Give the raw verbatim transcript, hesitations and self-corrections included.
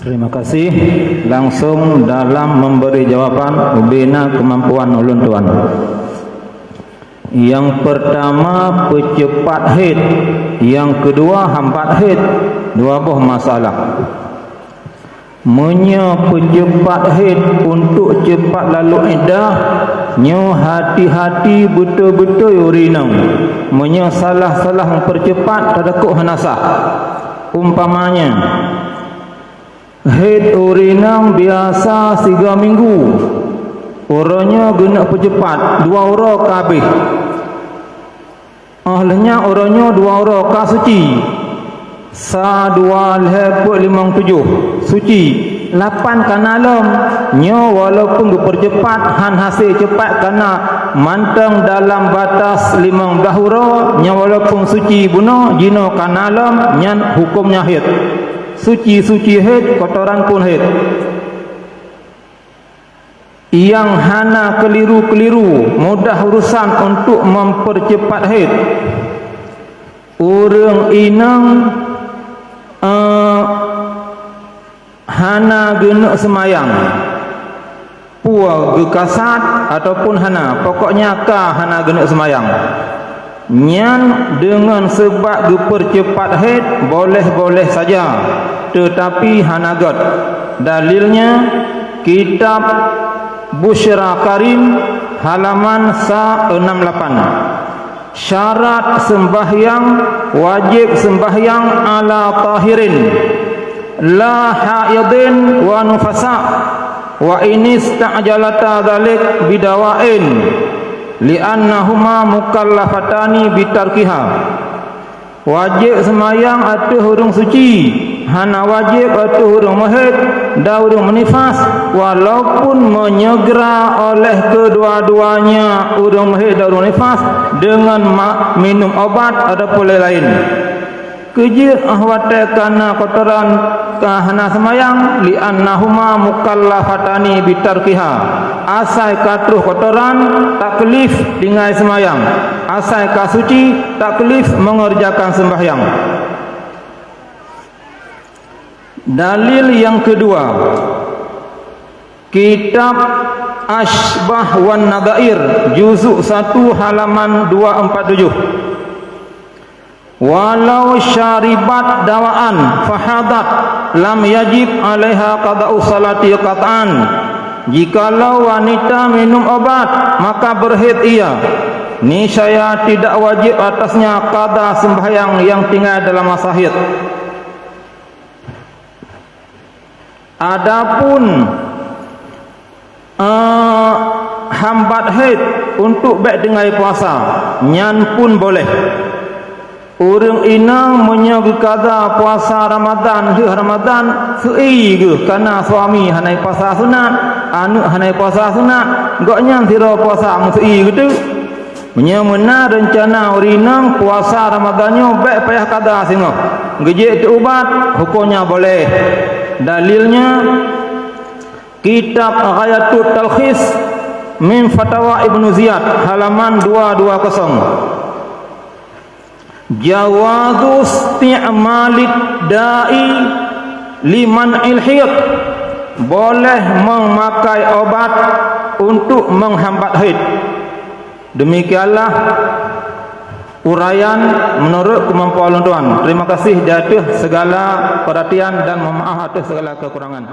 Terima kasih. Langsung dalam memberi jawaban, ubena kemampuan ulôn tuan. Yang pertama, peucepat haid. Yang kedua, hambat haid. Dua boh masalah. Meunyoe peucepat haid untuk cepat lalu iddah, nyoe hati-hati beutôi-beutôi ureueng inong. Meunyoe salah-salah meupeurcepat, teudeukok hana sah. Umpamanya, haid ureueng inong biasa siga minggu, uroe nyoe geuneuk peucepat, dua uroe ka habéh. Óh lheueh nyan uroe nyoe dua uroe ka suci. Sa, dua, lhée, peuet, limong, tujoh, suci. Lapan ka na lom. Nyoe walaupun geupeurcepat, han hase cepat, kana mantong dalam batas limong blaih uroe, nyoe walaupun suci bunoe, jinoe ka na lom, nyan huköm nyan haid. Suci-suci haid, kotoran pun haid. Nyang hana keliru-keliru, mudah urusan untuk mempercepat haid. Ureueng inong, eh, hana geuneuk seumayang, peue geukasat ataupun hana, pokoknya ka hana geuneuk seumayang. Nyan deungon seubab geupeurcepat haid boleh-boleh saja, teutapi hana gét. Dalilnya, kitab Busyra Karim, halaman sa enam lapan. Syarat seumbahyang, wajéb seumbahyang ala tahirin, la haidin wa nufasa, wa inista'jalata dzalik bidawain, li'annahuma mukallafatani bitarkiha. Wajéb seumayang ateueh ureueng suci, hana wajéb ateueh ureueng meuhaid dan ureueng meunifas, walaupun meunyegra oleh keudua-duanya ureueng meuhaid dan ureueng nifas deungon ma-, minum obat ataupun laén-laén. Keujeuet óh watée kana kotoran ka hana seumayang, li'annahuma mukallafatani bitarkiha. Asai ka troh kotoran, taklif tinggai seumayang. Asai ka suci, taklif mengerjakan sembahyang. Dalil yang kedua, kitab Asybah wan Nadzair, juzuk satu, halaman dua empat tujuh. Walau syaribat dawaan fahadat, lam yajib 'alaiha qada'u shalati qat'an. Jikalau wanita minum obat, maka berhaid ia, niscaya tidak wajib atasnya qada sembahyang yang tinggal dalam masa haid. Adapun, eh, hambat haid untuk bék tinggai puasa, nyan pun boleh. Ureuëng inong meunyoe geukaza puasa Ramadhan, lheueh Ramadhan, seu-i geuh kana suami hana puasa sunat, aneuëk hana puasa sunat, gobnyan sidroe puasa meuseu-i geuh teuk. Meunyoe meunan reuncana ureuëng inong, puasa Ramadhan nyoe bék payah kaza singoh. Geujék teuubat, huköm nyan boleh. Dalilnya, kitab Ghayatut Talkhis min Fatawa Ibnu Ziyad, halaman dua dua kosong. Jawazu isti'malid da'i liman'il haid. Boleh memakai obat untuk menghambat haid. Demikianlah uraian menurut kemampuan ulôn tuan. Terima kasih di ateueh segala perhatian dan mohon maaf ateueh segala kekurangan.